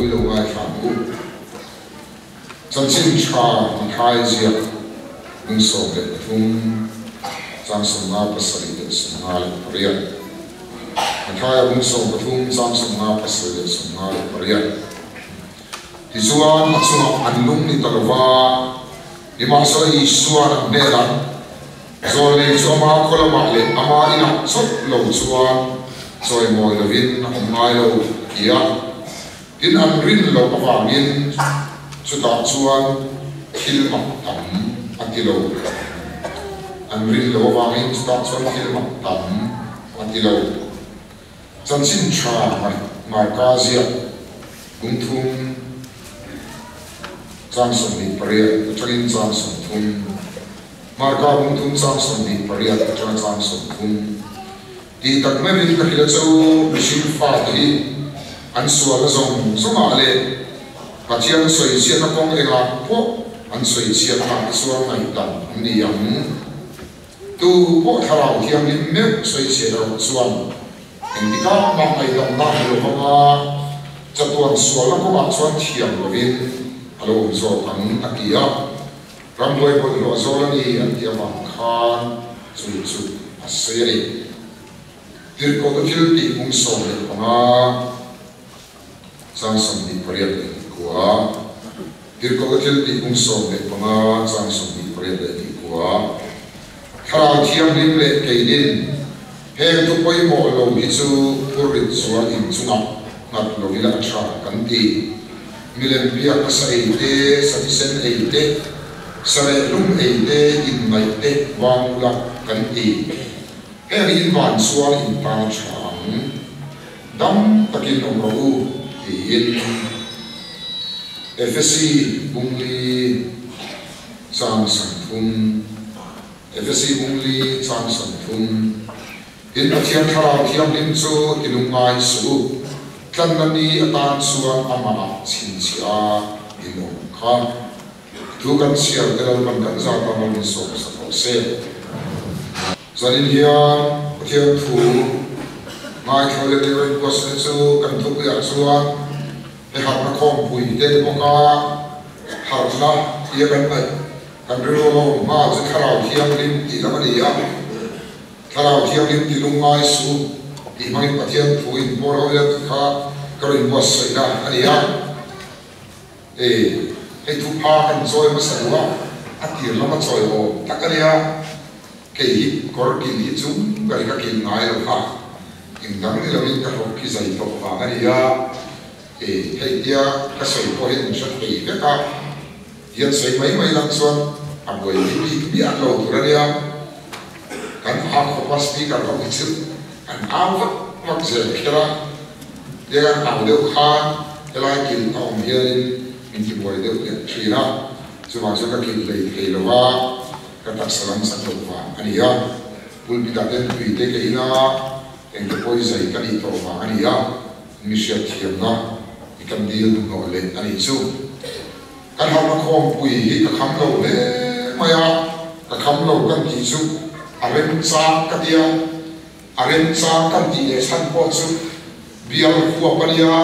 thu i lo ngaithla ang u. Chanchin tha Mathai ziak bung 13 chang 57 leh 58. Mathaia bung 13 chang 57 leh 58. Tichuan a chungah an lung ni ta lova, nimahsela Isua'n an hnenah, Zawlnei chu ama khaw lamah leh ama inah chawp lo chuan chawimawi lovin a awm ngai lo, a ti a. Tin, an rin loh avangin chutah chuan thil mak tam a ti lo. An rin loh avangin chutah chuan thil mak tam a ti lo. Chanchin tha Marka ziak bungthum chang 28 atangin chang 30. Marka bungthum chang 28 atanga chang 30. Tih tak meuhin ka hrilh a chu mihring fate hi an sualna zawng zawngah leh Pathian sawichhiatna kawng engah pawh an sawichhiatna te chuan ngaihdam an ni ang. Tu pawh Thlarau Thianghlim meuh sawichhiat erawh chuan engtikah mah ngaihdamna a hmu lo vang a, chatuan sualna kawngah chuan thiam lovin a lo awm zawk ang, a ti a. Rambuai bawlhhlawh zawl a ni an tih avang khan chu chu a sawi a ni. Tirhkohna thil tih bung 15 chang 28 leh 9. Tirhkohna thil tih bung 15 chang 28 leh 9. Thlarau Thianghlim leh keinin heng thu pawimawh lo hi chu phurrit zual inchungah nghat lovin a tha kan ti. Milem biakna sa ei te, sa thisen ei te, sa leh lum ei te, innaih te vang ula kan ti. Heng in van chuan in tan a tha ang. Dam takin awm rawh u tiin Efesi bungli chang 30, Efesi bungli chang 30. Tin, Pathian Thlarau Thianghlim chu ti lungngai suh u, tlanna ni atan chuan amah chhinchhiah a in awm kha. Thu kan chhiar te Lalpan kan zat a mal min sawm sak rawh se. Zanin hian Pathian thu ngaithla leh leh rawn buatsaih chu kan thupuiah chuan he harhna khawmpui te ni bawk a, harhna tia kan ngaih kan rilru a awm nghal chu Thlarau Thianghlim tih lam a ni a. Thlarau Thianghlim ti lungngai suh u tih hmangin Pathian thu in pawl ho ila tih kha ka rawn buatsaihna a ni a. E, hei thu pha kan chawi hmasa duh a, a tir lama chawi awm tak a nia. Kei hi kawr kilh hi chung ber hi ka kilh ngai lo kha, eng dang ni lovin ka hlawk khi zai tawh vang a ni a. E, hei tia ka sawi pawh hian min hre thei vek a. Hian sawi mai mai lang chuan a buai hi bik miah lo tur a nia. Kan au khawp a, speaker ho hi chu an au vak vak zel kher a, tiang an au deuh khan helai kilh a awm hianin min ti buai deuh leh thin a, chuvang chuan ka kilh hlei thei lo a, ka taksa lam chak loh vang a ni a, pulpit ah ten tui te ka in a, engte pawh i zai ka nih tawh vang a ni a, mi hriatthiamna i kan dil hnuhnawh leh a nih chu. Kan harhna khawmpui hi ka kham lo hle mai a, ka kham lo kan tih chu a remchang ka ti a, a remchang kan tih leh chhan pawh chu bial huap a nia,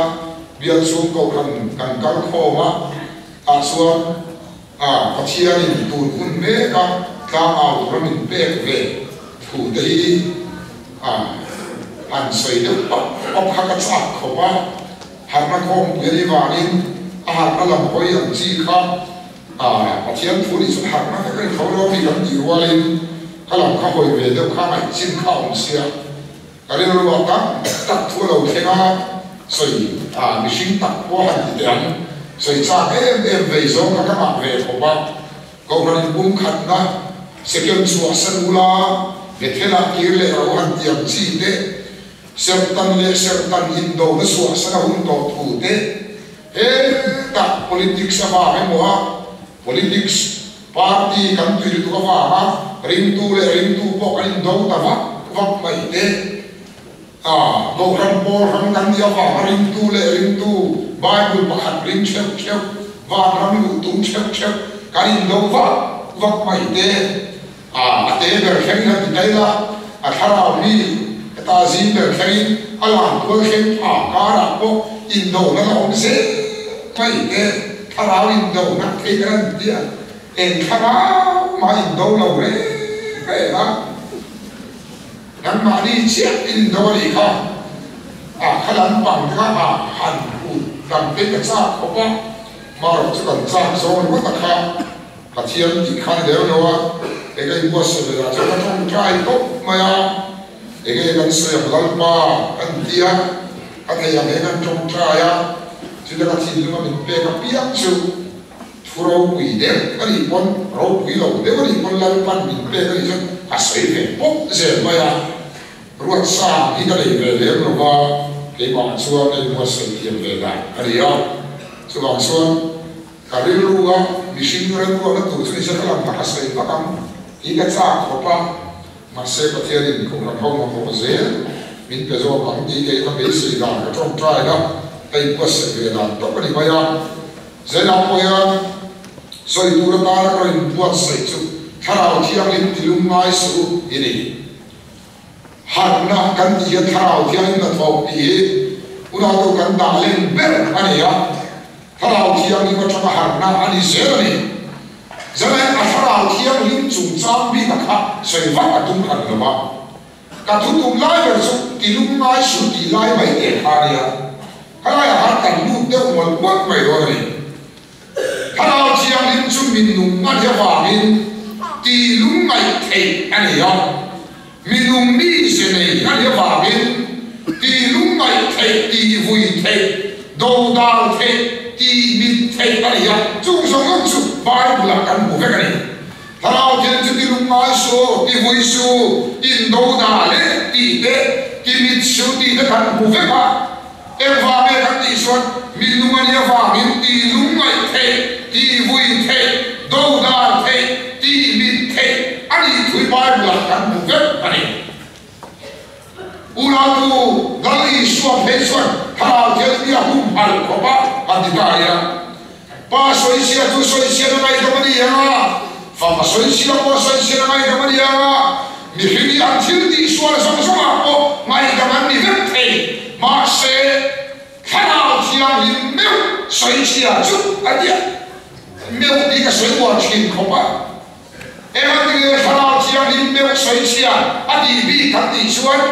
bial chhung kohhran kan kal khawm a, tah chuan a Pathianin tun hun mek a tlangau tura min pek ve thu te hi a han sawi deuh pap pap kha ka chak khawp a. Harhna khawmpui a nih vangin a harhna lam hawi ang chi kha Pathian thu nih chuan harhna vek a ni tho lo mi kan tih rualin ka lam kha hawi ve deuh kha ngaihchin kha a awm sia. Ka rilru ah tam tak thu a lo thleng a, sawi mihring tak pawh a han ti teh ang, sawi chak em em vei zawng kha ka ngah ve khawp a, Kohhran in pumkhatna second chhuah san ula Bethel-ah kir leh ro han ti ang chi te, Serhtan leh serhtan indona suahsan a hun tawh thu te, hetah politics avang emaw a politics party kan tui lutuk avanga ringtu leh ringtu pawh kan indo ta vak vak mai te, a Kohhran pawl ram kan nih avanga ringtu leh ringtu Bible pakhat ring theuh theuh, vanram luh tum theuh theuh kan indo vak vak mai te. A a te ber thlengin a ti daih a, a thlarau mi heta zing ber thlengin a lang tual thleng pha karah pawh indona la awm zel mai te thlarau indo na thei kan an tia eng thlarau mah indo lo reng reng a nangmahni chiah indo a nih kha a kha lampang te kha a han hut dang te ka chak khawp a marawh chu kan chak zawng ringawt a kha Pathian tih kha ni deuh lo a, eng a inbuatsaih ve dah chuan ka tawngtai tawp mai a, eng nge kan sawi ang Lalpa kan ti a, ka thei ang eng an tawngtai a, chuta ka thinlunga min pek apiang chu thu ropui deuh a nih pawn, ropui lo deuh a nih pawn Lalpan min pek a nih chuan ka sawi ve pawp zel mai a, Ruatsang hi ka nei ve lem lo va, keimah chuan ka inbuatsaih thiam ve dan a ni a, chuvang chuan Ka rilru a mihring remruatna tur chu nise ka lam tak a sawi vak ang tih ka chak khawp a, mahse Pathianin Kohhran ho mamawh zel min pe zawk ang tih kei ka beisei dan ka tawngtai a, ka inbuatsaih ve dan tawp a ni mai a. Zainah pawh hian sawi tur atana ka rawn inbuatsaih chu Thlarau Thianghlim ti lum ngai suh u i ni. Harhna kan tih hian Thlarau Thianghlim hnathawk tih hi unautu kan dah len ber a ni a. Thlarau Thianghlim atanga harhna a ni zel a ni. Zalain a Thlarau Thianghlim chungchang bik a kha sawi vak a tum hran lo va. Ka thu tum lai ber chu ti lum ngai suh tih lai mai teh kha a nia. Helaiah khan kan lut deuh mual mual mai dawn a ni. Thlarau Thianghlim chu mi nung a nia vangin ti lum ngaih theih a ni a. Mi nung mi ze nei a nia vangin ti lum ngaih theih, ti vui theih, dodal theih, ti mit theih a ni a. Chung zawng zawng chu Bible-ah kan hmu vek a ni. Thlarau Thianghlim chu ti lum ngai suh, ti vui suh, in dodal e tih te, ti mit suh tih te kan hmu vek a. Engvang nge kan tih chuan mi nung a nih avangin tih lung ngaih theih, tih vui theih, dodal theih, tih mit theih a nih thui Bible-ah kan hmu vek a ni. Unautu Lal Isua phei chuan Thlarau Thianghlim hi a humhalh khawp a, a ti ta a. Pa sawichhia chu sawichhiat a ngaihdam a ni ang a, fapa sawichhia pawh sawichhiat a ngaihdam a ni ang a, mihring hi an thil tihsual zawng zawngah pawh ngaihdam an ni vek thei. Mahse, Thlarau Thianghlim meuh sawichhia chu a nia. Meuh tih ka sawi uar thin khawp a. Engati nge Thlarau Thianghlim meuh sawichhia a tih bik kan tih chuan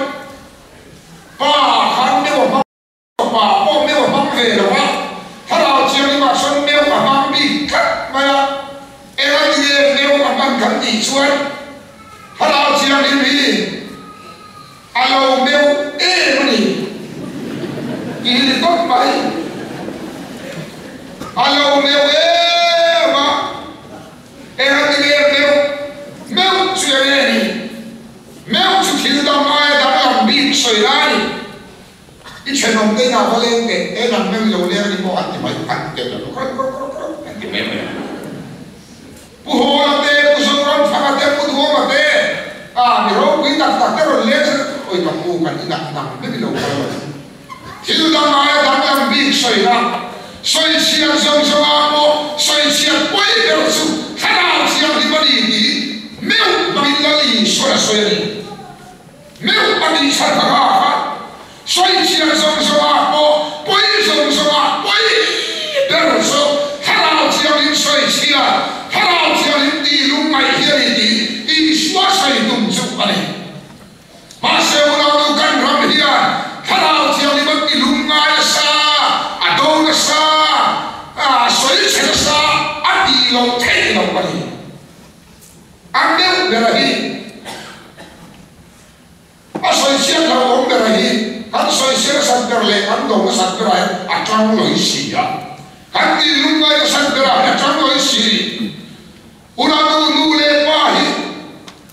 Pa khan meuh a hmang. Fapa pawh meuh a hmang ve lo a, Thlarau Thianghlimah sawn meuh a hmang bik tlat mai a. Engati nge meuh a hman kan tih chuan Thlarau Thianghlim hi a lo meuh em a ni tih hi ni tawp mai. A lo meuh em a, engati nge meuh meuh chu eng nge ni? Meuh chu thil dang aia danglam bik sawi lai a ni. I thenawm te inah va leng teh, e nang meuh i lo leng a ni maw an ti mai, an ti teuh lo, krawk krawk krawk krawk an ti mai mai a. Pu Hawla te, Pu Zoramthanga te, Pu Duhawma te, ah mi ropui tak tak te rawn leng se, awi ka pu kan inah nang meuh i lo kal lo. Thil dang aia danglam bik sawina, sawichhiat zawng zawngah pawh sawichhiat pawi ber chu Thlarau Thianghlim a ni tih meuh hmangin Lal Isua a sawi a ni. Meuh a tih chhan kha kha kha sawichhiat zawng zawngah pawh pawi zawng zawngah pawi ber chu Thlarau Thianghlim sawichhiat, Thlarau Thianghlim tih lungngaih hi a ni tih Isua sawi tum chu a ni. Mahse unau kan ram hian Thlarau Thianghlim an ti lungngai nasa, a do nasa, a sawichhe nasa a tih loh theih loh a ni. A meuh bera hi a sawichhiat hlauhawm bera hi kan sawichhiat nasat ber leh kan do nasat berah hian a tang lawi si a, kan tih lungngai nasat berah hian a tang lawi si. Unau nu leh pa hi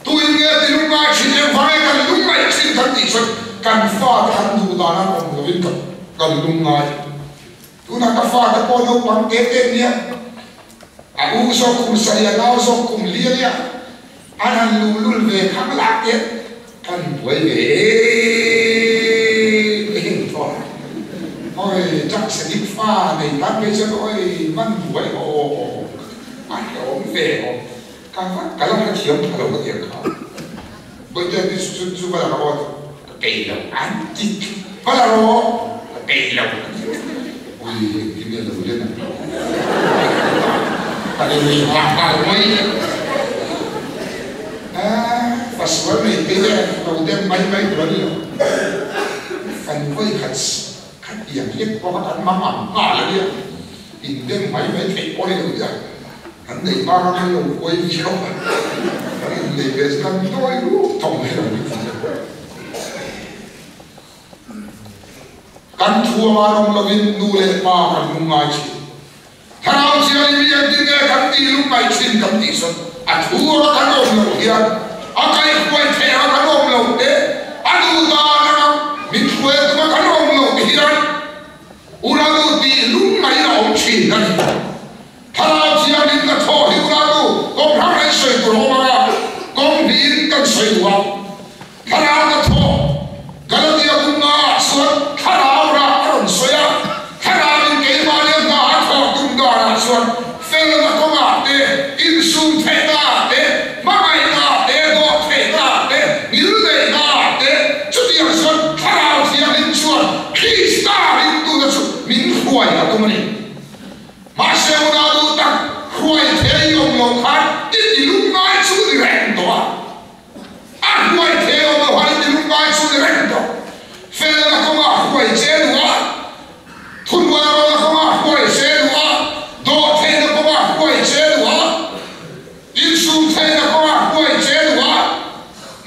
tuin nge ti lungngai thin engvang nge kan lungngaih thin kan tih chuan kan fate an duh dan an awm lovin kan lungngai. Tunah ka fate pawh naupang te te nia. A u zawk kum sarih, a nau zawk kum li a nia. An han luhlul ve khang lak te kan buai ve em em tawh a. Awi, Jack Sadik fa nei tan phei chuan awi man buai aw a hlawm ve aw. Ka vat ka la hrethiam tha lo ka ti ang kha. Bawihte an ti chu chu va la rawh aw ka peih lo an ti va la rawh ka peih lo an ti. Ui engtin nge lo len ang ka ti lui nghal nghal mai. Ahh pasual nei te hian lo dem mai mai tur a ni lo. Fan vawi khat khatiang lek pawh kha kan mang ang nghal a nia. In dem mai mai theih pawh a ni lo nia. Kan nei hma kha kan lo huai viau a, kan innei ve chu kan nawi lutuk tawh mai lo ni tih hi. Kan thu anga rawng lovin nu leh pa kan lung ngai thin. Thlarau Thianghlim hi engtin nge kan tih lung ngai thin kan tih chuan a thu anga kan awm loh hian a kaihhruai theih anga kan awm loh te, a duh dan anga min hruai tuma kan awm loh hian Uranu tih lung ngaiin a awm thin a ni. Thlarau Thianghlim ka thawh hi Uranu kawng hrang hrang sawi tur a awm anga kawng hnihin kan sawi duh a. Thlarau ka thawh Galatia bunga ah chuan thlarau rah a rawn sawi a, thlarauin keimahni a hna a thawh tum danah chuan felna kawngah te, insum theihna ah te, hmangaihna ah te, dawh theihna ah te, ngilneihna ah te, chutiang chuan Thlarau Thianghlim chuan Krista ringtute chu min hruai a tum a ni. Mahse unau duh tak hruai thei awm lo khan i ti lungngai chu ni reng tawh a. A hruai thei awm lo han i lungngai chu ni reng tawh. Felna kawngah hruai che duh a, thuhnuairawlna kawngah hruai che duh a, dawhtheihna kawngah hruai che duh a, insumtheihna kawngah hruai che duh a,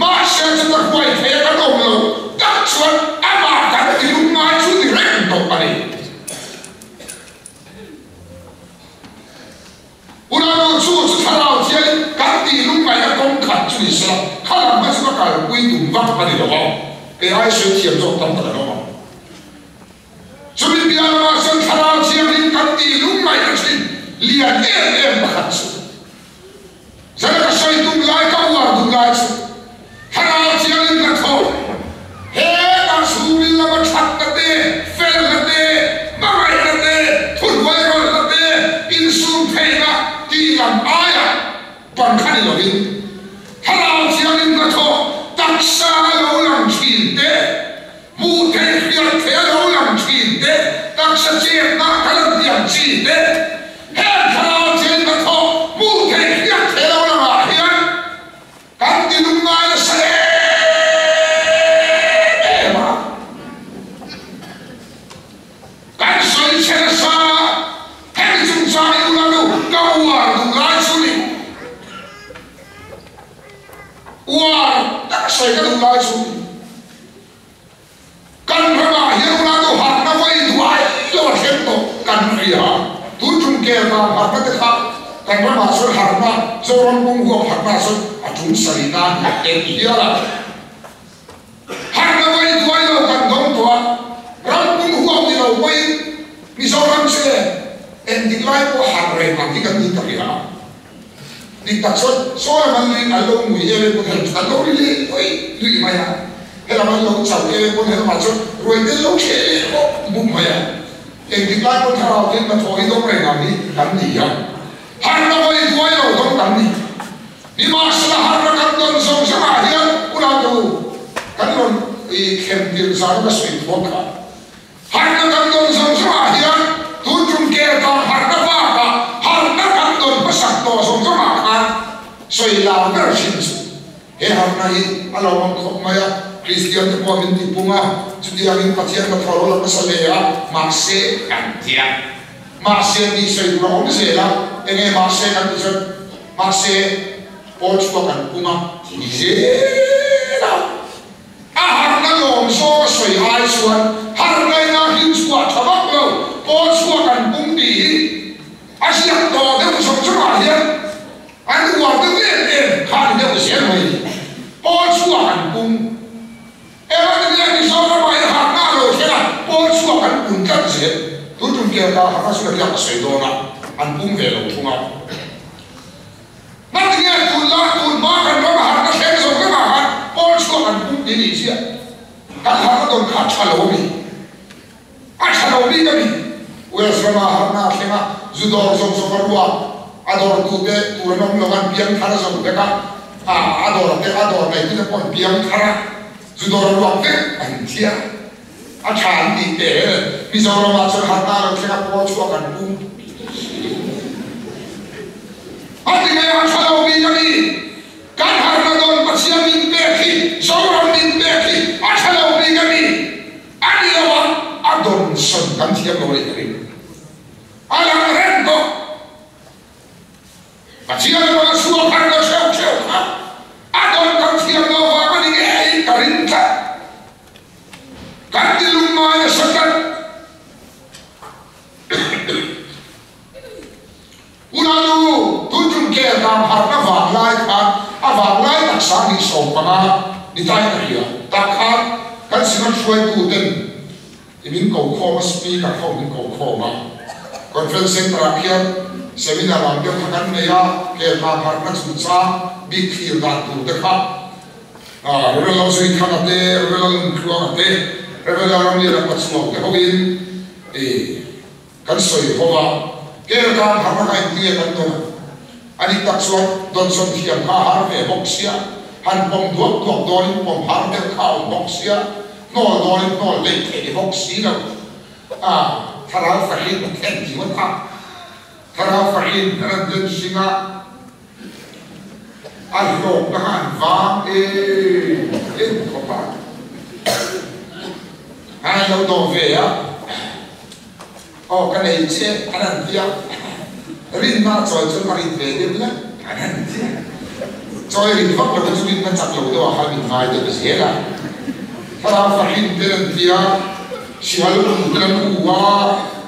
mahse chuta hruai thei a kan awm lo tak chuan amah kan ti lungngai chu ni reng tawh a ni. Unau chu chu thlarau thian kan tih lungngaihna kawng khat chu ni sela, kha lam kha chu ka kalpui tum vak a ni lo a, kei ai sawi thiam zawk tam tak an awm ang. Chumi piah lamah chuan thlarau thianghlim kan tih lungngaihna thin lian em em pakhat chu Zan ka sawi tum lai ka uar duh lai chu Thlarau Thianghlim ka thawk. He ka chhungril lama thatna te, felna te, hmangaihna te, thuhnuairawlhna te, insum theihna tih lam aia pan kha ni lovin Thlarau Thianghlim ka thawk taksa a lo lang thin te, hmuh theih hriat theih a lo lang thin te, taksa chetna ka la hniam chi te, heng thlarau chen ka thawk hmuh theih hriat theih lo langah hian kan ti lungngai nasa em em a. Kan sawi chhe nasa a, hemi chungchang i ula nu ka uar duh lai chu ni. Uar tak sawi ka duh lai chu ni. Kan ramah hian unau harhna vawi duai lo a thleng tawh kan hria a, tun tum ker vang harhna te kha kan ramah chuan harhna, Zoram pum huap harhna chuan a tum sarih nan eng hial a. Harhna vawi duai lo kan dawng tawh a, ram pum huap ni lo pawhin Mizoram chu e engtik lai pawh harh reng ang hi kan ni ta hria a. Dik tak chuan saw lam an lui an lo ngui em em pawn hel an lo ri leh ui lui mai a, helam an lo chau em em pawn helamah chuan ruai tel lo thleh leh bawk bawk mai a. Engtik lai pawn thlarau te hnathawh hi dawng reng ang hi kan ni a, harhna vawi duai lo dawng kan ni. Nimahsela harhna kan dawn zawng zawngah hian unau kan rawn i thlem tirh zan ka sawi thuak kha. Harhna kan dawn zawng zawngah hian tun tum kel kang harhna bakah harhna kan dawn hmasak tawh zawng zawngah khan sawi lar ber thin chu he harhna hi a lo awm khawp mai a, Kristian te pawh min ti pung a, chutiangin Pathian ka thaw lo la hmasa hle a, mahse kan ti a, mahse tih sawi tur a awm zel a, enge mahse kan ti chuan mahse pawl chhuak an pung a ti zel a. A harhna lawm zawng a sawi ai chuan harhnaina hlim chhuah tha vak lo pawl chhuak an pung tih hi a ziak tawh deuh zawng zawngah hian an uar deuh em em kha a ni deuh zel mai a ni. Pawl chhuak an pung emaw ti nia Mizoramah hian harhna a lo thleng a, pawl chhuak an pun tlat zel. Tun tum kel kha harhna chu ka tiang a sawi dawn a, an pung ve lo thung a. Hmanni nge tun la tun hma kan ram a harhna thleng zawng vek ah khan pawl chhuak an pum ti nih chiah. Kan harhna dawn kha a tha lo a mi? A tha lo bik a mi? Wales rama harhna a thleng a, zu dawr zawng zawng a ruak, a dawr tu te tur an awm lo an piang thar zo vek a, a a dawr te a dawr nei tu te pawh an piang thar a, zu dawr a ruak vek an thiah. A tha an tih teh e. Mizoramah chuan harna lo thleng a pawl chhuak an pum. A ti nge a tha lo bik a ni. Kan harna dawn Pathian min pek hi, Zoram min pek hi a tha lo bik a ni. A ni lo a, a dawn sawn kan thiam lo a nih ka ring. A lang reng tawh. Pathian erawh a chhuak harna theuh theuh kha a dawn kan thiam lo vang a ni ngeiin ka ring tlat. Kan ti lungngai nasa tlat. Unanu, tun tum kel kang harhna vang lai khan a vang lai tak 2015 ni tain ka hria. Tah khan kan Synod hruaitu ten i min ko khawm a, speaker ho min ko khawm a. Conference Centre ah khian seminar ang deuh kha kan nei a, kel kang harhna chungchang bik thlir dan tur te kha Rev. Lalzuithanga te, Rev. Lalnuntluanga te, Rev. Lalramliana Pachuau te hoin kan sawi ho a, kel kang har raka intia kan dawn a. Ani tak chuan dawnsawn thiam kha a har ve bawk sia, han pawm duak duak dawnin pawm har deuh kha a awm bawk sia, hnawl dawnin hnawl hleih theih bawk si lo. A thlarau fahin a thlen ti ngawt a, thlarau fahin a rawn den hring a. A hlawkna kha an vang em em khawp a, an lo dawh ve a, aw ka nei che an han ti a, rinna a chawi chuan a rit ve deuh hlek an han ti a, chawi rit vak lo chu rinna chak lo deuh ah khan min ngai deuh zel a, thlarau fahrin ten an ti a. Sihal u te an u a,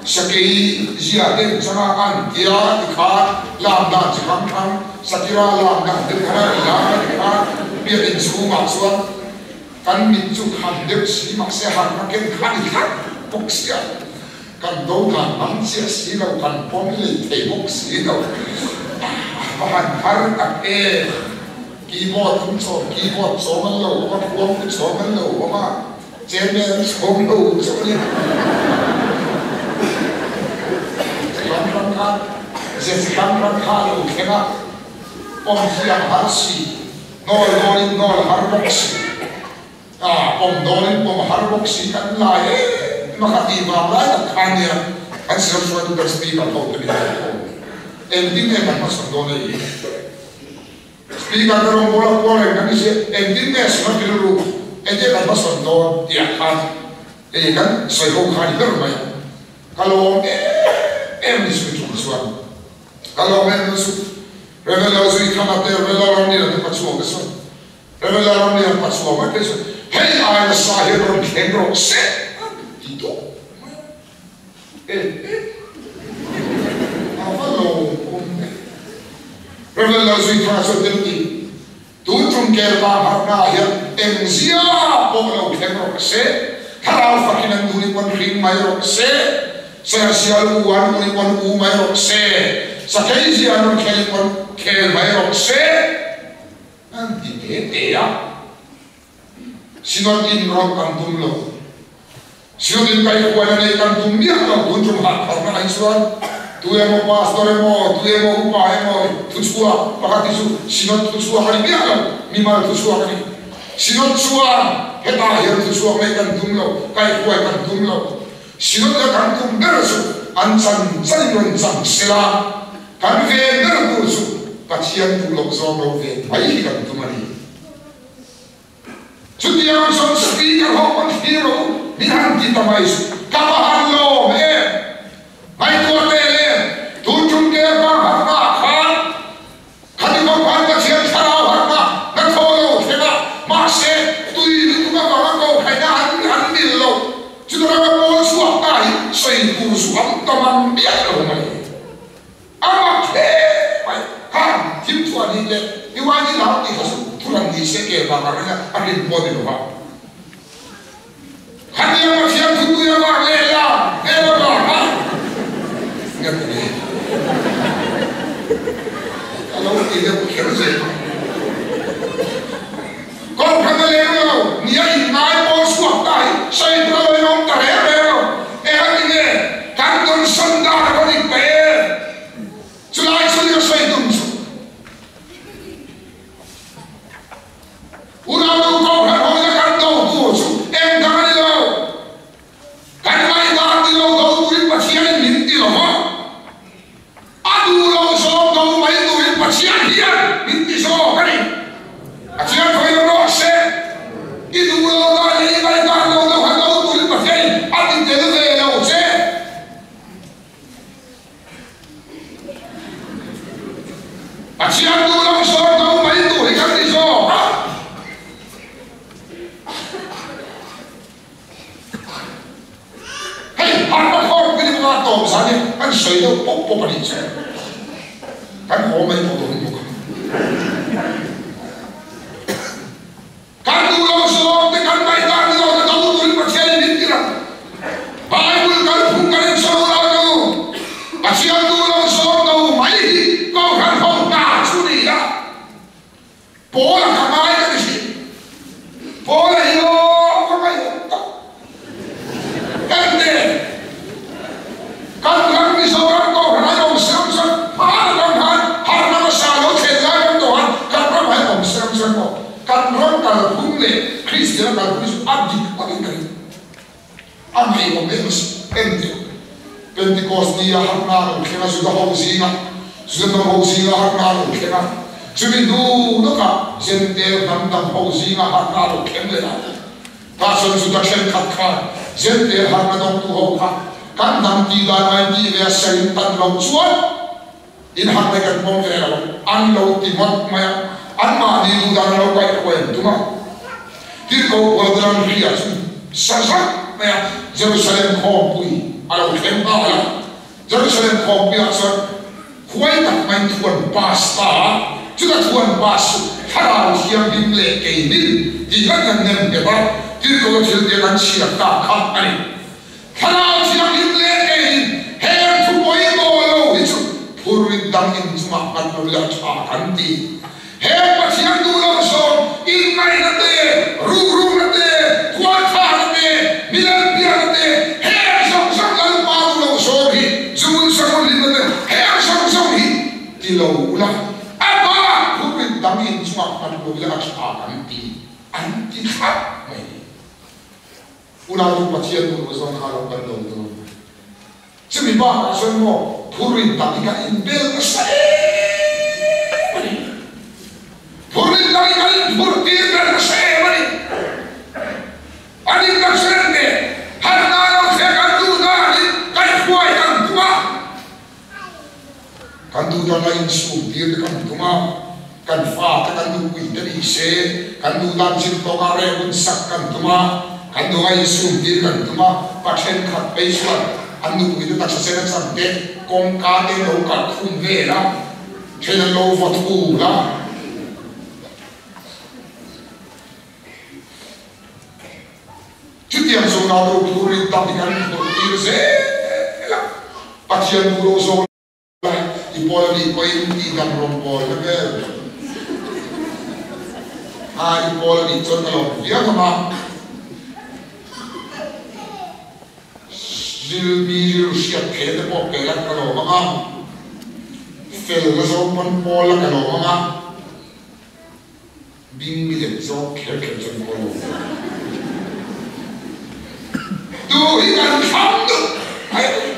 sakei zia te an chang a, an tia ti khan lam dan chi hrang hrang, Sakira lam dan te khan a lam a ti khan biakinn chhungah chuan kan mit chu kham deuh si mahse harhna ken khan i thlak bawk sia, kan do dan lam chiah si lo, kan pawm lei thei bawk si lo, a va han har tak em, keyboard an chawm, keyboard chawm an lo awm a, khuang te chawm an lo awm a. Chairman sawm lo chu a ni. Ram ram kha ze ram ram kha a lo thleng a, pawm thiam har si, hnawl dawnin hnawl har bawk si, a pawm dawnin pawm har bawk si kan lai em a kha tih vang lai tak kha nia kan siam hruaitu kan speaker ho te min rawn kawm ni. Engtin nge kan hmachhawn dawn a i? Speaker te rawn bawla kual reng kan ni si, engtin nge suna rilru enge kan hmasawn dawn tih ah khan hei kan sawi ho kha a ni ber mai a, ka lawm em em ni sui chung chuan ka lawm em em chu Rev Lalzuithanga te Rev Lalramliana te Pachuau te sawn Rev Lalramliana Pachuau mai phei chuan hei ai nasa hian rawn thleng rawh se a ti tawp mai a. A va lo awm e. Rev. Lalzuithanga chuan tel ti, Tun tum kel pa harhna ah hian engzia pawh lo thleng rawh se, thlarau fakin an duh ni pawn hring mai rawh se, sersial u an duh ni pawn u mai rawh se, sakei zia an rawn khel ni pawn khel mai rawh se, an ti te te a. Synod in rawlh kan tum lo. Synod in kaihhuaina nei kan tum miah lo. Tun tum hah tharna ai chuan tu emaw pastor emaw, tu emaw upa emaw thuchhuak pakhat hi chu Synod thuchhuak a ni miah lo, mimal thuchhuak a ni. Synod chuan hetah hian thuchhuak nei kan tum lo, kaihhuai kan tum lo. Synod la kan tum ber chu an chan chan in rawn chang sela, kan ven ber tur chu Pathian duh loh zawng lo ven mai hi kan tum a ni. Chutiang chuan speaker ho pawn thlir rawh u, min han ti ta mai chu ka va han lawm em! Ngaihtuah teh le, tun tum ke vang harhna ah khan khati khawp khan Pathian thlarau harhna na thaw lo thleng a, mahse tui lutuk avanga ko khaihna an an mil lo. Chuta ranga pawl chhuak ta hi sawi tur zu am ta mang miah lo mai. A mak hle mai. Khan thim thuah ni leh i uai ni lau tih kha chu thu ran ni se ke vang a ring a, a rin pawh ni lo va. Khatiang Pathian thu tui a vang leh la hmel a vang a nge ti nge ka lo ti deuh kher zel a. Kohhran a leng lo, ni a inngai pawl chhuak ta hi sawi tur a lo inawm ta reng reng lo. Eng a ti nge? Kan tawn sawn dan a va dik ta em? Chulai chu ni a sawi tum chu. Unau nu kohhran ho ina kan. tawp zan hi kan sawi deuh pawp pawp a nih chu. Kan haw mai tawh dawn bawk a. Kan duh lo zawng te kan ngaihdan ni lo te do turin Pathian in min tir a. Bible kal phung kan insawi lo chu Pathian duh lo zawng do mai hi Kohhran ho hna chu ni a. Paula ka ngai ka ti hrim. Paula hi aw ka ngaihawm tak. Ente kan ram Mizoram Kohhran ai awm siam chuan hmaan atang khan harhna hmasa lo thlen lai kan tawh a, kan ram ai awm siam chuan pawh kan ram kalphung leh Kristiana kalphung hi chu a dik takin ka ring. A ngaihawm em a si. Ente Pentecost ni a harhna a lo thleng a, Juda ho zinga, Juda hnam ho zinga harhna a lo thleng a, chumi hnu lawkah Jentail hnam dang ho zinga harhna a lo thleng leh a. Tah chuan Juda thenkhat khan Jentail harhna dawngtu ho kha kan hnam tih dan a intih ve a sarin tan loh chuan in harhna kan pawm ve lo an lo ti ngawt mai a, anmahni duh dan a lo kaihhruai an tum a. Tirhkoh Paul Ria chu sa zat mai a, Jerusalem khawmpui a lo thleng nghal a. Jerusalem khawmpuiah chuan huai tak maiin thu an pass ta a, chuta thu an pass chu Thlarau Thianghlim leh keinin tih kan han nem nghet a, Tirhkoh thil te kan chhiar ta kha a ni. Thlarau Thianghlim leh keinin heng thu pawimawh lo hi chu phurrit dang inchungah hman lo ila tha kan ti. He Pathian duh lo zawng inngaihna te, ruhrukna te, tualthahna te, milalpiahna te, heng zawng zawng Lalpa duh lo zawng hi, zungun sangun hlimna te, heng zawng zawng hi ti lo ula, a bak phurrit dang inchungah hman lo ila a tha kan ti, an ti thlap mai. Unau chu Pathian duh lo zawng kha lo kan lo dawn. Chumi bakah chuan maw phurin tak hi kan inbel nasa em a ni. Phurin tak hi kan inphur tir ber nasa em a ni. A dik tak chuan enge harhna lo thlen kan duh danin kaihhruai kan tum a. Kan duh dan a insum tir te kan tum a, kan fa te kan nupui te ni se, kan duh dan chin tawk a rem hun sak kan tum a, kan duh a insum tir kan tum a, pa thenkhat phei chuan an nupui te taksa sen a chan te kawngka te lo kalh khum vel a, then an lo vaw thul a. Chutiang chu Ratu Phurin tak hi kan phurh tir zel a, Pathian duh lo zawk lai i pawl a nih pawhin tih dang rawn bawl na vel a i pawl a nih chuan ka lawm viau ang a, ril mi rilru hriat thei te pawh kei an ka lawm ang a, fel na zawng pawn pawl a ka lawm ang a. Bing mi lem zawng kher kher chuan kawl lo ve. Tu hi kan thlang duh mai a ni.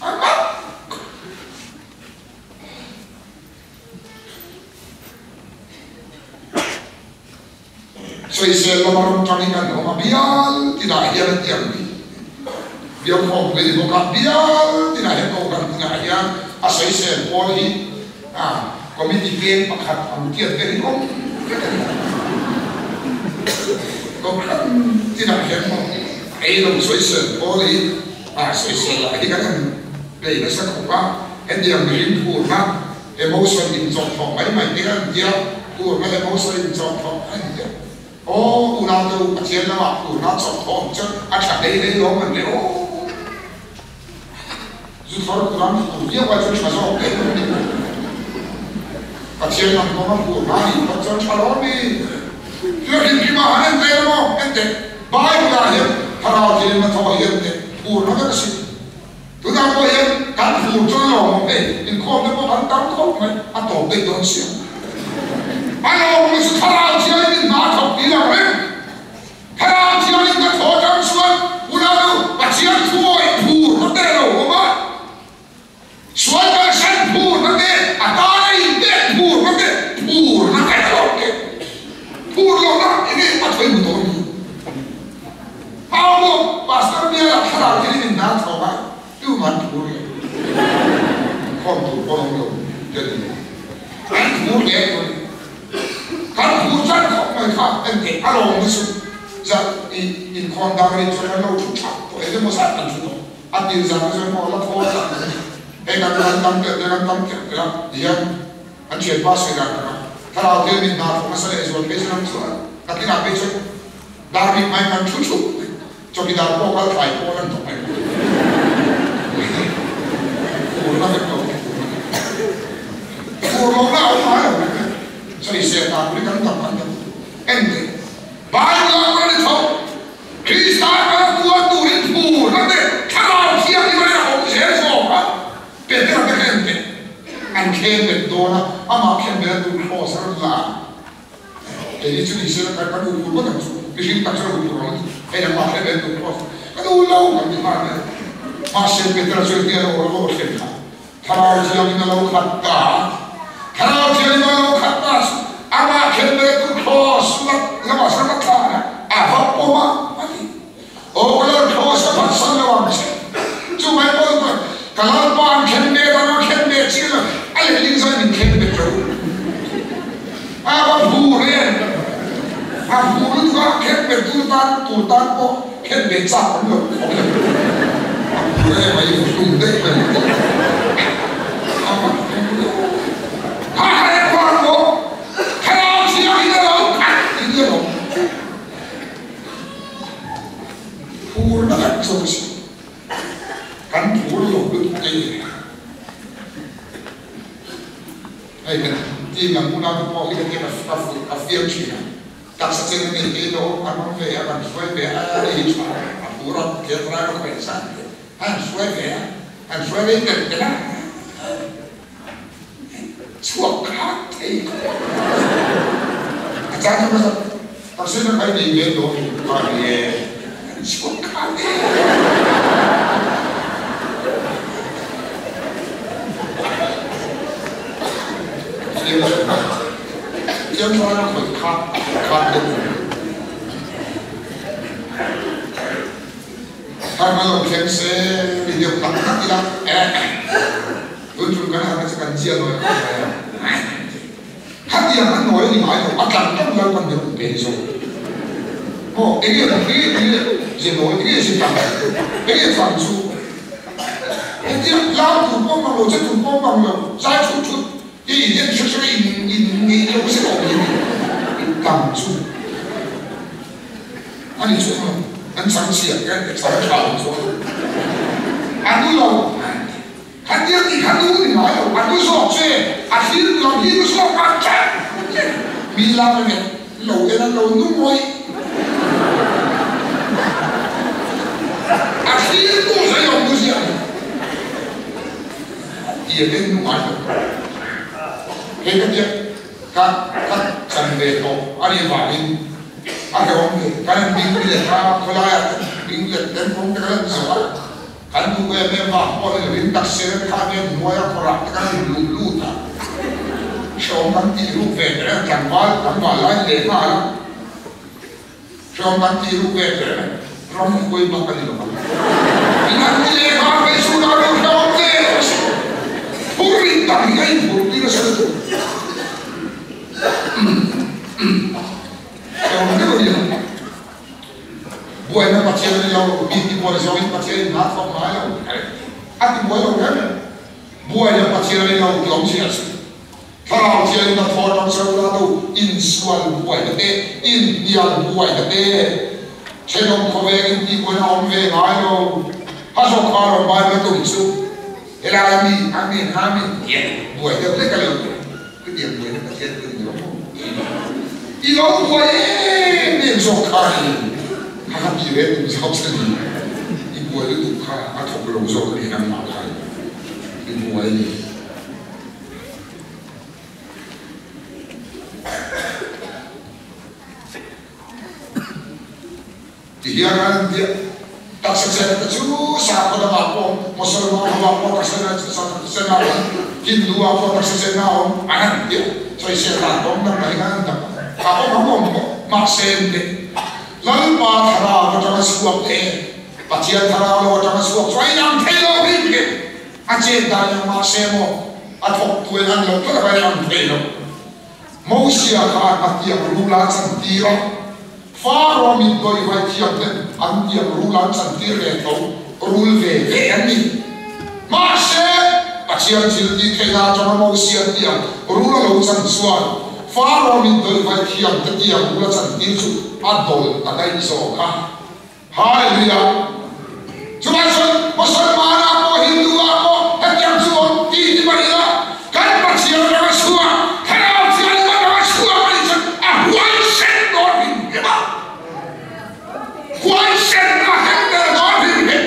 A mak. Sawisel lama ram tang hi kan awm a, bial tinah hian a tiang ni. Bial khawmpui a ni bawk a, bial tinah hian kohhran tinah hian a sawisel pawl hi a committee veng pakhat ang tiat vel hi awm vek a ni. Kohhran tinah hian maw ei lo sawisel pawl hi a sawisel lah hi kan han play nasa khawp a, hetiang mihring phurna Emotion in chawk thawk mai mai te an tia, phurna emotion in chawk thawk a ni tia. Aw unau te u Pathian lamah phurna chawk thawh ang chuan a tha hlei hlei lawm an le aw. Zu thar tur an phur viau ai chuan tha zawk daih a ni. Pathian lam kawnga phurna a nih phawt chuan tha lawm i. Thil hrim hrim ah han en ve la maw? En teh. Bible ah hian thlarau thilin a thawh hi en teh. Phurna vek a si. Tunah pawh hian kan phur chuan a lawmawm hei, inkhawm te pawh kan tam khawp mai, a tawp daih dawn sia. A lawmawm chu thlarau thiangin hna a thawk ti lo reng. Thlarau thiangin ka thaw atang chuan unau Pathian thuawih phur na te a lo awm a, sual kalsan phur na te, a tana inpek phur na te, phur na te a lo awm teh. Phur lohna enge a thawi hmu tawh a ni. Pau pawh Pastor bialah thlarau thil in dan chho a, tuman phur lo. Khawm tur pawh an awm lo te ni. An phur hle tawh a ni. Kan phur chan khawp mai kha en a lawm na chu za i inkhawm dang rin chuan kan lo thu thap tawh eng emaw zat kan thu tawh. A tir zan te chuan maw la thaw tlat mai. Hei kan kan tam telh te kan tam telh telh a ti hian an thianpa sawi dan tak a. Thlarau te min hna thawk nasa leh zual phei chuan an chuan ka tinah phei chuan dar bik mai kan thu thup mai. Chawkidar pawh kal thlai pawl an thawk mai. Fur na vek lo khi fur na vek. Fur lohna a awm ngai lo mai. Sawisel dan tur hi kan tam kan tam. En teh. Bible ah kan ni tho. Krista kal kual turin phurna te Thlarau Thianghlim a awm zel zawk a, Petera te kha en teh. An thlem bet dawn a, amah khian bel tur cross a rawn la a. Kei hi chu ni se la kan u phur ngawt ang chu, mihring tak chuan a u phur ang a ni. Hei amah khian bel tur cross kan u lo kan ti nghal mai. Mahse Petera chuan engtin a lo a thlen kha? Thlarau Thianghlim a lo khat ta a, Thlarau Thianghlim a lo khat ta chu amah khenbeltu Kraws lamah chuan a tlan a, a va pawm a, a ti. Aw ka Lal Kraws ka phatsan lo ang che. Chu mai pawh chuan ka Lalpa an khenbet ang a khenbet chi lo, a letling zawn min khenbet ro. A va phur em! A phur lutuk a, khenbet tur tan tur tan pawh khenbet chak awm lo khawp em! A phur em a, i hlum daih mai ang tih a va phur lo. Ha ha em khan maw? Thlarau thiangin a lo khat tih hi a lo phur na vek chu a si. Kan phur lo lutuk ei ve. Hei kan team lam unau te pawh hi ka tia ka fuih ka fiam thin a, taksa chen a nei thei lo an awm ve a, kan hruai ve a, a ei tha a phur a, thil driver khawih zat te a han hruai ve a, han hruai rei telh telh a, chhuak khat thei khawp a chang chu ka taksa in a khai nei ve dawn a ni e, an chhuak khat e. Fiam thlai a khawih kha khat deuh a ni. Har hma lo thleng se ni deuh tak tak ila eh tun tum kan harna chu kan chiah nawi khawp mai a. Khatiang a nawi a ni ngai lo, a tlang tlang lal pan deuh pe zawk. Maw enge enge enge ze nawi enge ze tlang enge tlang chu hetia lam tur pawh mang lo che tur pawh mang lo zai thut thut i in en hre hre in in ngeih lo zet awm hi ni tlang chu a ni chuang lo an chang chhia te chang tha lo chuang a nu lo. Khatia tih kha nu ni ngai lo, a nu zawk che, a thil lam hi nu zawk a ṭan che. Mi lam a nge lo en an lo nu ngawih. A thil tu zai awm nu ziah ni. Ti a en nu ngai lo. Hei ka tia ka ka chan ve tawh a nih vangin a hrehawm ve. Kan han bing let a, khawlaiah te bing let den kawng te kan han zawh a. Kan duh em em vang pawh ni lovin taksa kha nen hnuaia khawrah te kan han luh lut a, hrehawm kan tih ruk ve ber a, tlangval tlangval lai leh nghal a, hrehawm kan tih ruk ve ber a, ram huai bak a ni lo ang. In han ti leh nghal mai chu dah lo hrehawm ve a si. Phur in dang hi a inphur tir a sawi tur. Hrehawm deuh a ni ang. Buaina Pathian a ni lo, mi tibuai zawngin Pathian in hna thawk ngai lo a tibuai lo reng reng. Buaina Pathian a ni lo ti awm zia chu Thlarau Thiangin a thaw atang cheu la do insual buaina te, inhnial buaina te, thenawm khawveng in tihbuaina a awm ve ngai lo. A zawk kha rawn Bible tum chu helai mi Amen Amen tiah buai deuh hlek a lo ti. Chutiang buaina Pathian pawhin i lo hmu thin a, i lo buai em em zawk kha a ni. Kha kha ti ve tum zawk che ni, i buai lutuk kha a thawk lo zawk a ni nangmah khan i buai a ni. Ti hian an an biak. Taksa chen te chu sakhaw dangah pawh Mosolman ho ah pawh taksa chen a awm, Hindu ah pawh taksa chen a awm an han biak. Sawisel dan pawh dang dahin an dang a awm ang awm bawk. Mahse an teh. Lalpa thlarau atanga chhuak te, Pathian thlarau lo atanga chhuak chu a inang thei lo hrim hrim. A chet dan ang mahse maw a thawktu in an lo tlat a inang thei lo. Mosia khan a tiang rul a chantir a. Faro mit dawihvai thiam ten an tiang rul an chantir ve tho. Rul ve ve an ni. Mahse, Pathian thil tih theihna atanga Mosia tiang rul a lo chan chuan Faro min dawih vai thiam te tiang rul a chan tir chu a dawlh ta daih zawk a. Hallelujah! Chuvang chuan Mosolman-ah pawh Hindu-ah pawh hetiang chu awm tih ni mai ila, kan Pathian atanga chhuak, Thlarau Thianghlim atanga chhuak a nih chuan a huaisen dawn hrim hrim a. Huaisen a heng ber dawn hrim hrim.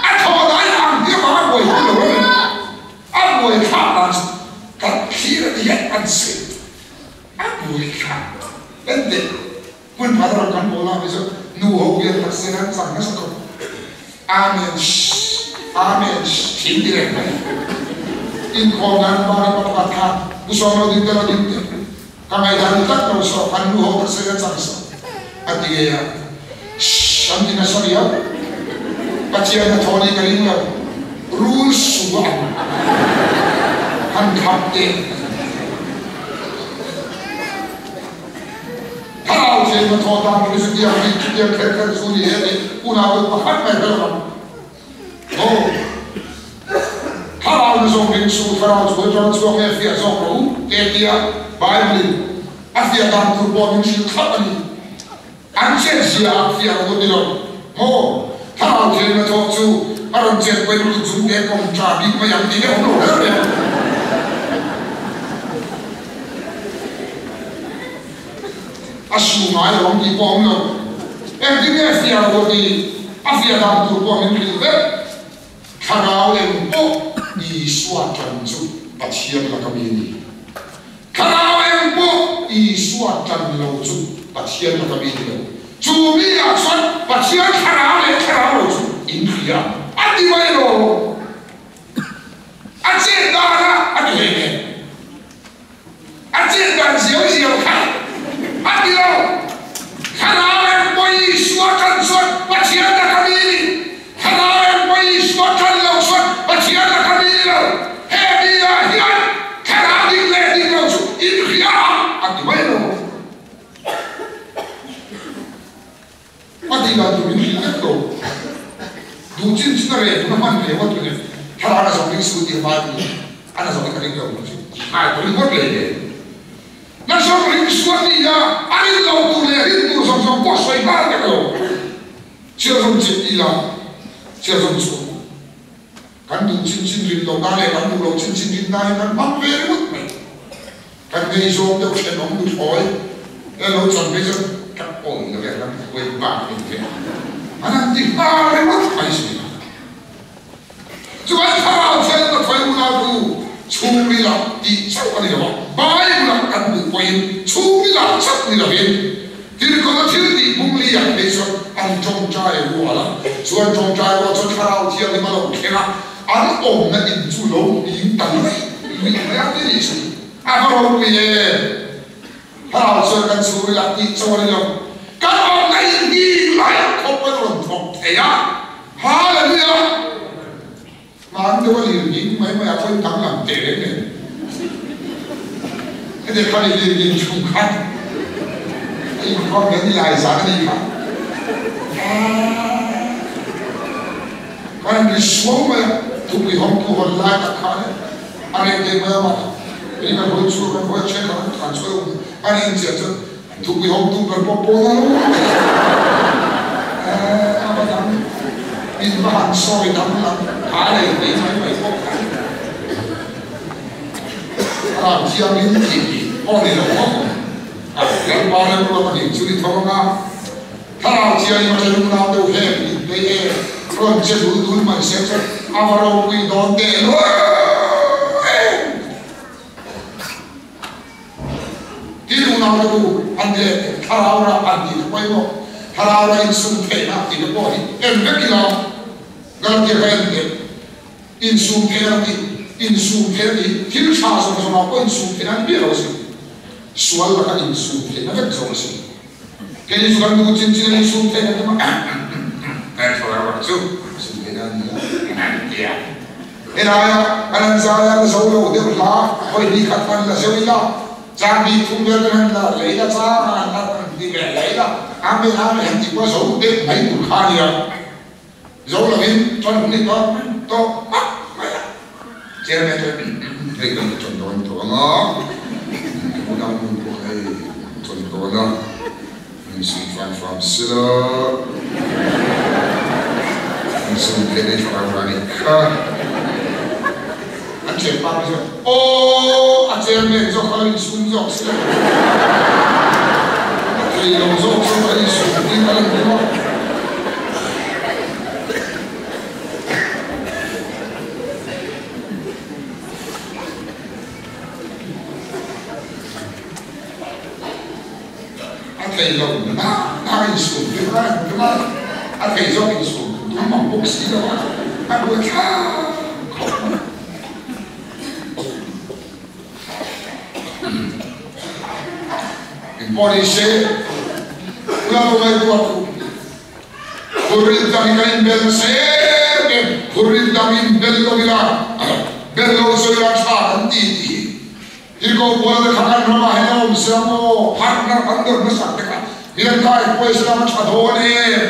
A thaw dai ang hi avang a buai pui lo a ni. A buai thlak dan chu kan thlir a ti hian an sawi. A buai thlak en teh. Hmun phat ram kan pawl ah hi chu nu ho hian taksa in an chang nasa khawp. Amen shh Amen shh thil ti reng mai. Inkhawm nan pa hi pa pakhat khan Pu Sawm lo ding te lo ding teh. Ka ngaihdan ni tlat lo saw kan nu ho taksa in a chang saw a ti ngei a. Shh an ti nasa riau. Pathian hnathawh nih ka ring lo. Rul su a ang han khap teh. Thlarau thian hnathawh dan tur hi chutiang nih chutiang kher kher chu ni e tih unau deuh pakhat mai hre lo ang. Aw. Thlarau na zawng ring suh, thlarau chu atanga chhuak nge fiah zawk rawh u te tia Bible in a fiah dan tur pawh min hrilh thlap a ni. An chet zia ah fiah rawh u ti lo. Maw? Thlarau thian hnathawh chu a rawn chet pawhin kut zung te kawng tha bik mai ang tih hi a awm lo reng reng. A su ngai lo ang tih pawh a awm lo. Engtin nge fiah rawh tih a fiah dan tur pawh min hrilh vek. Thlarau eng pawh Isua tan chu Pathian laka mi a ni. Thlarau eng pawh Isua tan lo chu Pathian laka mi a ni lo. Chu mi ah chuan Pathian thlarau leh thlarau lo chu in hria a ti mai lo. A chet dan a a ti hlei nen. A chet dan ziau ziau kha a ti lo. Thlarau eng pawh Isua tan chuan Pathian laka mi a ni. Thlarau eng pawh Isua tan lo chuan Pathian laka mi a ni lo. He mi ah hian thlarau dik leh dik lo chu inhria ang a ti mai lo. A tih dan tur min hrilh vek lo. Duh chin chin a reh tuna hman ve ngawt ringawt. Thlarau a zawng ring su tih a Bible in a na zawng in ka ring lo tih chu ngai ta ringawt leh nen. Na zawng ring su a ti a, a rin lo tur leh rin tur zawng zawng pawh sawi nghal vek lo. Chhiar zawng chin ti la, chhiar zawng chu kan duh chin chin rin lo na leh kan duh lo chin chin rin na hi kan hmang ve ringawt mai. Kan ngaihzawng deuh thenawm nuthlawi he lo chan phei chuan ka awih lo e, ram huai bak a ni ve an han ti nghal ringawt mai si. Chuan thlarau thian nuthlawi unautu chhungril ah tih chauh a ni lo a, Bible ah kan hmuh pawhin chhungril ah chauh ni lovin tirhkawn a thil tih bungli ah phei chuan an tawngtai rual a, chuan tawngtai rual chuan thlarau thianghlim a lo thleng a, An awmna in chu lo ping ta luih luih mai a ti nih chu. A va ropui em! Thlarau chuan kan chhung ila tih chauh a ni lo. Kan awmna in hi lai khawp an rawn thawk thei a. Hallelujah! Hman deuh a lir ding mai mai a pawhin danglam teh reng nen. Heti khan i lir ding chung khan a inkhawm hian i lai zan a nih kha. Kan ri suau mai a, thupui hawngtu hawn lai tak khan a reh ve mai a mah kei kan hawi chhuak kan hawi a thenkhat an tlan chhuak a an inchiah chuan thupui hawngtu ber pawh pawn a lo a va dang in va han sawi dang lam a lei thei mai mai pawh kha a ram thiangin tih hi pawh ni lo maw a Lalpa remruat a nih chu ni tho anga. Thlarau thianghlim a ṭhen unau deuh heng in bei e, rawn che dul dul mai se chuan a va ropui dawn teh luai em! Tin unau te u, an leh thlarau rah an tih te pawimawh, thlarau rah insum theihna tih te pawh hi en vek ila, Galatia kha en teh, insum theihna tih, insum theihna tih hi thil ṭha zawng zawngah pawh insum theihna an biak lo a si, sual laka insum theihna vek zawng a si. Kei chu kan nu chin chin a insum theih na tum a, kan thlarau chu sum theih na a ni a, an ti a. Helaia kan han zai a, la zo lo deuh hla hawi hnih khat han la zeuh ila, chang bik thum vel kan han la lei la, chang a han la han ti ve lei la, Amen Amen han ti pawh a zo deuh mai tur kha a nia. Zo lovin ṭan hun i tawk tawk hmak mai a. Chairman chuan hei kan la ṭan dawn tawh ang a, ka unau nu pawh hei an ṭan dawn a, min sum fam fam sela, an sum theih na i thlarau ra nih kha. An ṭhianpa pawh chuan aw a chairman zawk kha lo insum zawk sela, a thei lo zawk chu ka insum tir a la ni maw. A thei lo na na insum tir a tum a, a thei zawk insum tum mang bawk si lo a, a buaithlak khawp mai. Engpawh ni se, Lalpa ngaihtuah thu. Khuril dang in kan inbel nasa em em, khuril dang in bel lo ila, bel lo chu ila tha kan ti tih hi Tirhkoh Paula te kha kan ramah hian a awm sia maw, harhna kan dawr hmasak te kha hian kai pawisa lama tha dawn em?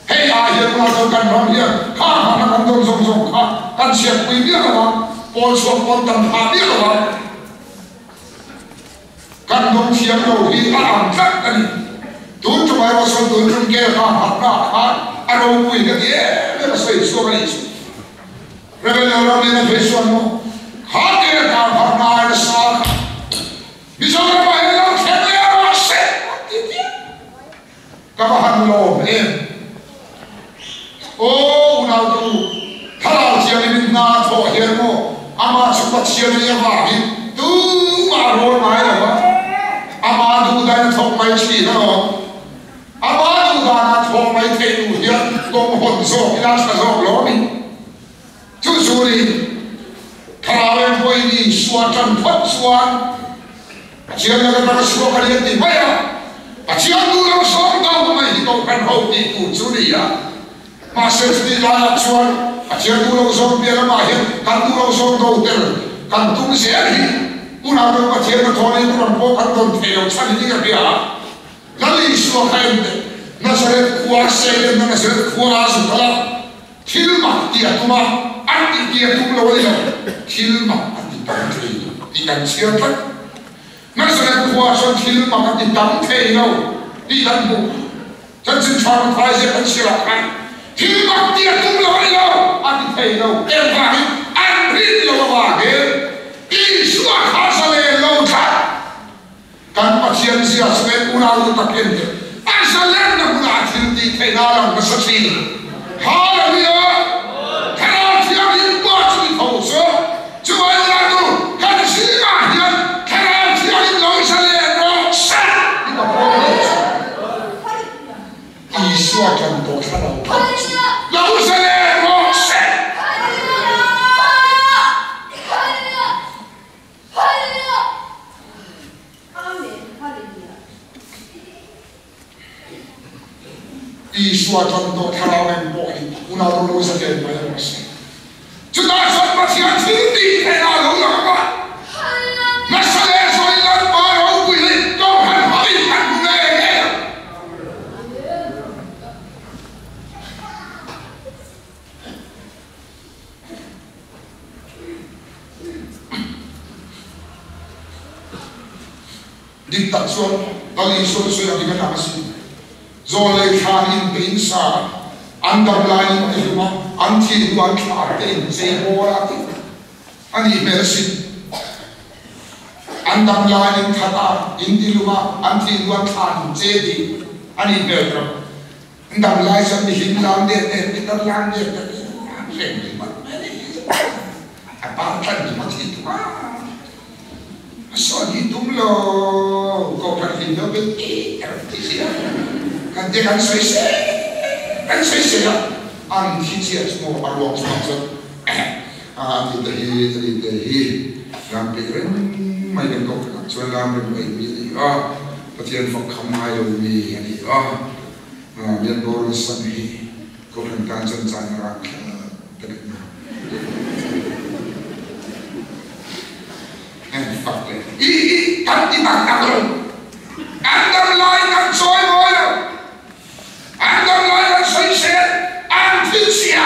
Hei ah hian tunah chuan kan ram hian kha harhna kan dawn zawng zawng kha kan chhiatpui miah lo a, pawl chhuak pawn tam phah miah lo a. Kan dawng thiam lo hi a ang tlat a ni. Tun tum erawh chuan tun tum kel kha hmatna ah khan a ropui ka ti em em a sawi chhuak a nih chu. Rebel lo ram lian a phei chuan maw kha kel kha hmatna ai nasa kha Mizoram ah hian lo thleng leh a rawh se a ti diam. Ka va han lawm em. Aw unau tu, thlarau thianghlim in hna a thawh hian maw amah chu Pathian a nih avangin tumah a rawl ngai lo a, amah duhdan a thawk mai thin alawm. Amah duhdan a thawh mai theih duh hian kawng hawn zawk ila tha zawk lo a ni. Chu chu ni, thlarau engpawhin Isua tan phawt chuan Pathian laka taka chhuak a ni a ti mai a, Pathian duh lo sawm deuh mai hi Kohhran ho tih tur chu ni a. Mahse chutih laiah chuan Pathian duh lo zawng piah lamah hian kan duh lo zawng do tel kan tum zel hi unau deuh Pathian hnathawh nei tur ang pawh kan dawn thei lo chhan hi ka hria a. Lal Isua kha en teh, Nazareth khua Salem-na Nazareth khua a zu kal a, Thil mak tih a tum a, an tih tih a tum lo a ni lo, thil mak a ti tam thei lo tih kan chhiar tlat. Nazareth khua chuan thil mak a ti tam thei lo tih kan hmuh. Chanchin tha Mathai ziak kan chhiar ah khan thil mak tih a tum lo a ni lo, a ti thei lo. Engvangin? An rin lo avangin Isua kha zalen lo tlat. Kan Pathian zia chu en unau lu tak en teh. A zalenna hmunah thil tih theihna a lang nasa thin. Hallelujah! Thlarau Thianghlim pawh chu ni tho chu. Chuvai unau nu, kan zingah hian Thlarau Thianghlim lo zalen rawh se ti ka pawm lo chu. Isua kan tawh thlarau phawt chu lo zalen rawh se. Isua chuan tawh thlarau eng pawh hi unau ro lo zaten mai rawh se. Chutah chuan Pathian thil tih theihna a lo lang a, nasa leh zawi Lalpa ropui hi Kohhran hmangin kan hmu ngei ngei ang. Dik tak chuan Lal Isua chu sawi ang hi ka hnam asin. Zawl lei thlan in te in sa a, an dam lai in te hlum a, an thih hnu an thlan te in chei bawl a tih a nih hmel asin. An dam lai in that a, in ti hlum a, an thih hnu an thlan in che tih a nih hmel rawh. Dam lai chuan mihlim lam det det, pitar lam det det an reng ringawt mai a ni. A par tlan ringawt hi tum a, a sawn hi tum lo, kohhran hlim lo bel tih a rawn ti ziah. Kan te kan sawi sel kan sawi sel a, an thi chiah chu maw a ruang chungah chuan a ni te hi a ni te hi lam peih reng mai kan kohhranah chuan lam reng mai mi a ni a. Pathian fak kham ngai lo mi a ni a, Lian Boral san hi Kohhran tan chuan caan a rang thlak ta ka ti. An fak le i i kan ti tak tak lo. An dam lai kan chawi mawi lo. An dam lai kan sawisel, an thil chia.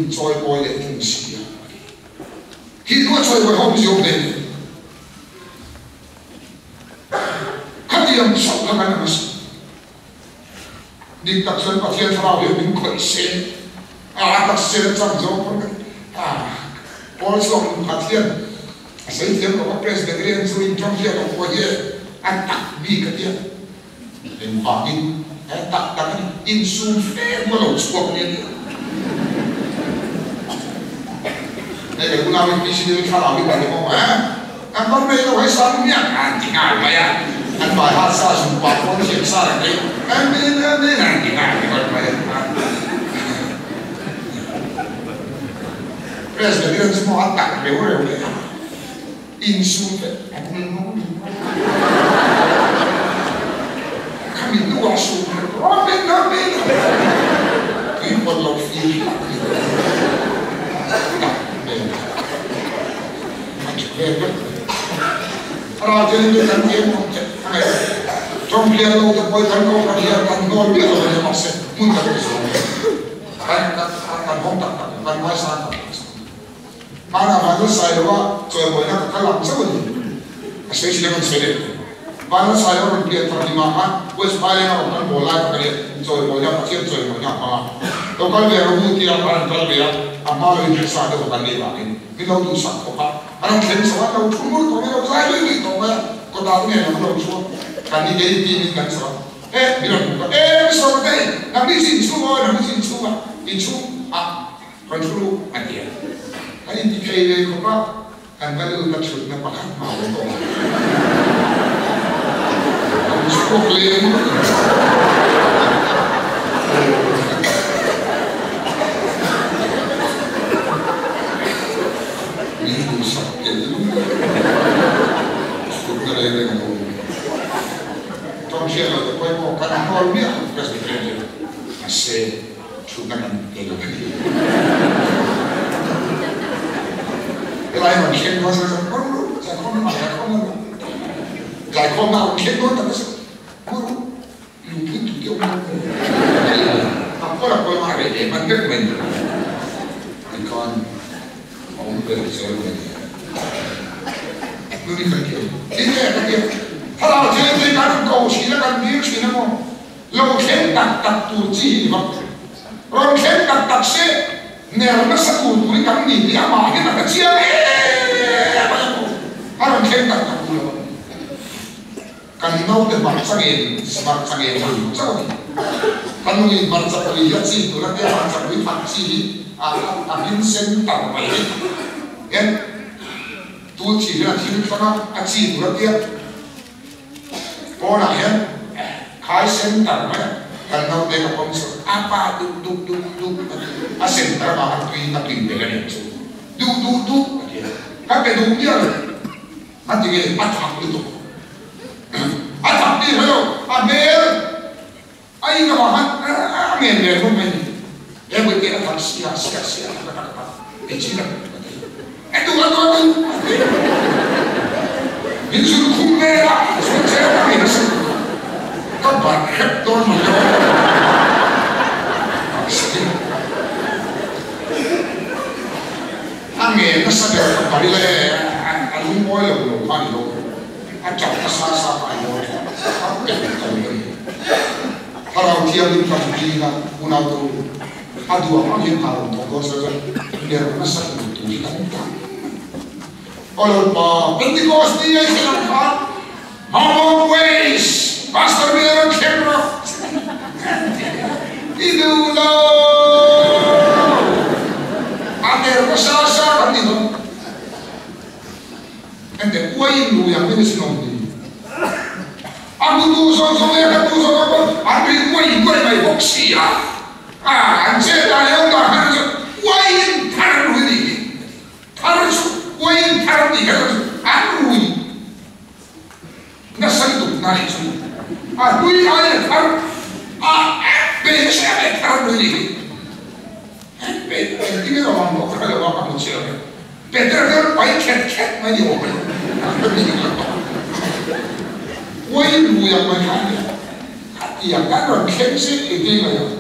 In chawimawi leh thung si a a ti. Hi hnuah chawimawi ho awmzia awm hle ni. Khatiang chauh kha kan ang a si. Dik tak chuan Pathian thlarau hian min khawih se, a tak sen a chang zawng pawn ka ti. A Paul chhuak in Pathian a sawi thiam lo a Presbyterian chu in tawng hian a pawh hi a tak bik a tia. Engvangin he tak tak a ni, insum fe hnu a lo chhuak nia nia. Hei kan unau in missionary thlarau hi kan ni maw eh? Kan rawn nei lo hei san miah an ti nghal mai a, an vai hat sa zung pah pawn thiam sa reng mai Amen Amen an ti nghal ringawt mai a. Presbyterian chu maw a tak reu reu leh a. Insum vek an nei maw ni? Khami hnuah sum reng Amen Amen tui pawlh lo fir hlak ni tak nen a tha vel vek mai. Thlarau thianghlim te kan tiam awm che a ngaih tawng hlian lo te pawh hi kan kohhran hian kan hnawl miah lo a nia mahse hmun kan ti zawng kan kan hawng tak tak kan ngaisang tak tak chu. Hmanah Vanlal Sailova chawimawinak ka kal ang chauh a ni. A sawi thin a kan sawi leh tawh. Vanlal Sailova rawn pian thar hlimah khan West Phaileng a rawn kal bawl lai kha ka nia chawimawinak Pathian chawimawinak a hmang a. Lo kal ve rawh u tia an kal ve a, a hma lo inhretsa deuh a kan nih vangin min lo duhsak khawp a. An rawn thleng chho a, an lo thu mur tawh mai, lo zai lui lui tawh mai a, kawtah te nen lam an lo thu a, kan ni kei team in kan chho a, e min rawn hmu ka, e Mister Matei, nangni chu inchhung aw, nangni chu inchhung a, inchhung a. Kan thu a ti a, kan inti thei ve khawp a, kan va lut a thutna pakhat hma awm tawh lo. Kan chhuak leh ngawt ang. Min duhsak tel lung thutna reng reng a awm lo. Tawng hriat loh te pawimawh kan hnawl miah lo Presbyterian hian mahse Thutna kan pe lo a ni. Helai rawn thleng dawn se chuan Muru zaikhawm lamah zaikhawm lamah zaikhawmna a rawn thleng dawn tak se Muru lungphun tu te awm dawn a kawl a kawl a reh leh hman vek mai ni. Tikhan a awm ve lo zel mai ni. Nuni kan ti a ni. Tin e ka ti a, thlarau thianghlim kan ko thin a kan dil thin a maw? Lo thleng tak tak tur chi hi ni vak. Rawn thleng tak tak se, ner nasa tur tur hi kan ni tih amah hian a hre chiang em a emaw a rawn thleng tak tak tur lo a ni. Kan naute hmarcha ngen hmarcha ngen ang chauh a ni. Kan nungin hmarcha pui hi a chi tur a tia hmarcha pui thak chi hi a a hmin sen tar mai hi hian tul chi hian a thil thlang a, a chi tur a tia. Pawnah hian khai sen tar mai a, kan naute ka pawm chhuak a pa duk duk duk duk a ti a, sen tar avanga tui a tui bel a nih chu duk duk duk a ti a, ka pe duh miah lo a ti nge a thak lutuk a thak tih hre lo a hmel a in avang khan a ngen ve hlawm mai a ni, he bawihte a thak sia sia sia a thak a thak a thak ei chin a a ti a duh a duh a duh a ti min zun khum vel a zun zel ka ngei nasa lutuk a ka bat hrep dawn mai lo a ti a ngen nasa ber ka bari le a lungawi lo lo kha a ni lo. A ṭap nasa sa kha a ngawi thlap thlap pek ta lo a ni. Thlarau Thianghlim kan ding a, unau te u, a duh ang ang hian hna rawn thawk dawn se chuan ner nasa tur tur hi kan tam mai. Aw Lalpa, Pentecost ni a i thlen ang khan Mamawt Ways, Pastor mi a rawn thleng rawh i duh lo. A ner nasa sa kan ni dawn. Engte uaiin rui ang in a sin awm ni? A hmutu zawng zawng leh a hretu zawng zawng pawh an ri uai uai mai bawk si a, a an chet dan leh awm dan khan chuan uaiin thar an rui a nih hi. Thar chu uaiin thar tih kher chu an rui nasa lutuk na nih chu a hlui aiin a thar a pe nasa em em thar an rui a nih hi. Engtin nge ka vang tawh ka hre lo a, ka hmu chiang e. Peter khan pai khet khet mai ni awm e, a hre bik lo. Uai lui ang mai khan nia, khatiang khan rawn thleng se engtin nge ang?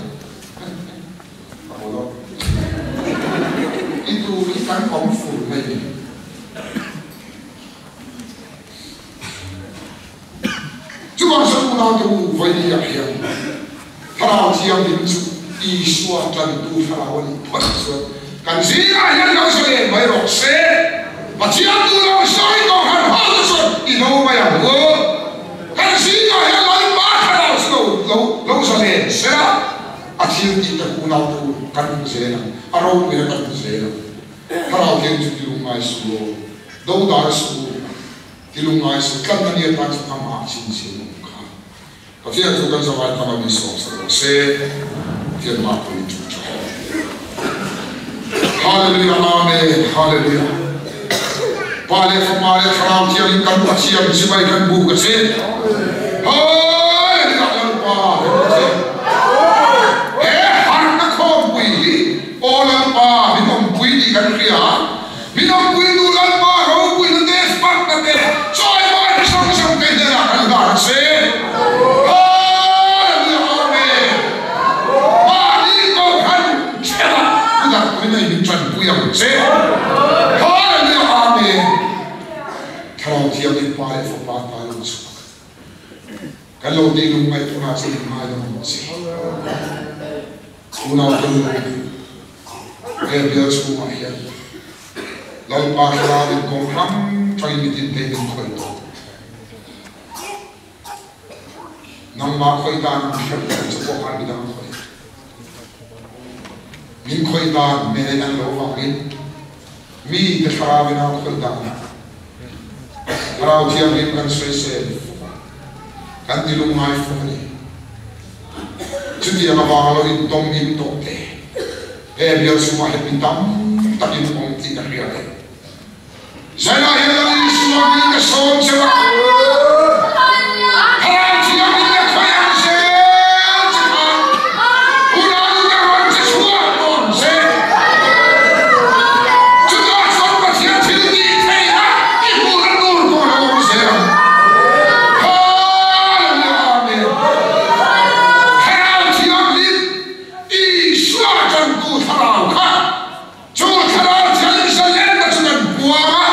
Ka haw dawn. Unaute u, vawiah hian Thlarau Thianghlim chu Isua tlantu thlarau a nih phawt chuan kan zingah hian lo zalen mai rawh se. Pathian tu lo sawi tawh han ho te chuan i lo mai ang u. Kan zingah hian Lalpa thlarau chu lo lo lo zalen se la, a thil tih te unaute u kan hmu zel ang, a ropuina kan hmu zel ang. Thlarau Thianghlim chu tilungngai suh aw, dodal suh u. Ti lungngai suh tlat na nia tan chu amah chin chin awm kha. Pathian chu kan zavai tam a mi sawm sak rawh se. Pathian mah pui in thu tha hle. Hallelujah Amen Hallelujah Pa leh Fapa leh Thlarau Thianghlim kan Pathian chibai kan buk a che. Hallelujah Lalpa kan Pathian he harhna khawmpui hi Aw Lalpa min awmpui tih kan hria. Min awmpuitu Lalpa ropuina te, fakna te, chawimawi te hrang hrang te hnenah kan hlan a che. Hallelujah Amen. Mahni Kohhran ṭheuhah kutah tuin a in ṭanpui ang che. Hallelujah Amen. Thlarau Thianghlim Pa leh Fapa ta lo chhuak. Kan lo tih lung ngaihtuahna chu in ngai lo ang che. Unau te nu. He bial chhungah hian Lalpa thlarau in kawng hrang hrangin mitin te min khawih tawh. Nangmah khawih dan ang hriat loh che pawh khan midang a khawih. Min khawih dan men a in an loh avangin mi te thlarau in a khawih dan ah Thlarau Thianghlim kan sawisel fo a, kan ti lungngai fo a ni. Chutiang avanga lo intawm im tawh te, he bial chhungah hian mi tam takin awm tih ka hria e. Zainah hian Lal Isua mi ka sawm che a, Thlarau Thianghlim ka khawih ang zel che khan unau ka rawn che chhuak dawn che. Chutah chuan Pathian thil tih theihna i hmuhna tur pawh a lo awm zel ang. Hallelujah Amen. Thlarau Thianghlim Isua tantu thlarau kha chu thlarau thianghlim zalenna chu kan puang a.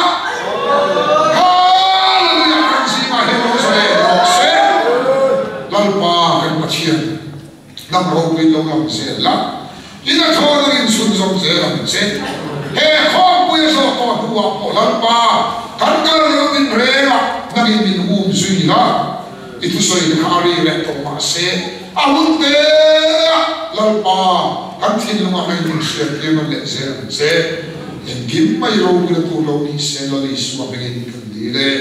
Hallelujah kan zingah hian lo zalen rawh se. Lalpa kan Pathian. Hnam ropui lo lang zel la, i na thawn angin chhunzawm zel ang che. He khawmpui a zawh tawh hnuah pawh Lalpa, kan kal lo min reng a, nangin min um zui la. I thusawi te kha a ri reh tawh mah se, a hun te ah Lalpa, kan thinlungah nangin min hriattir nawn leh zel ang che. Engkim mai ropui na tur lo ni se, Lal Isua hmingin kan dil e.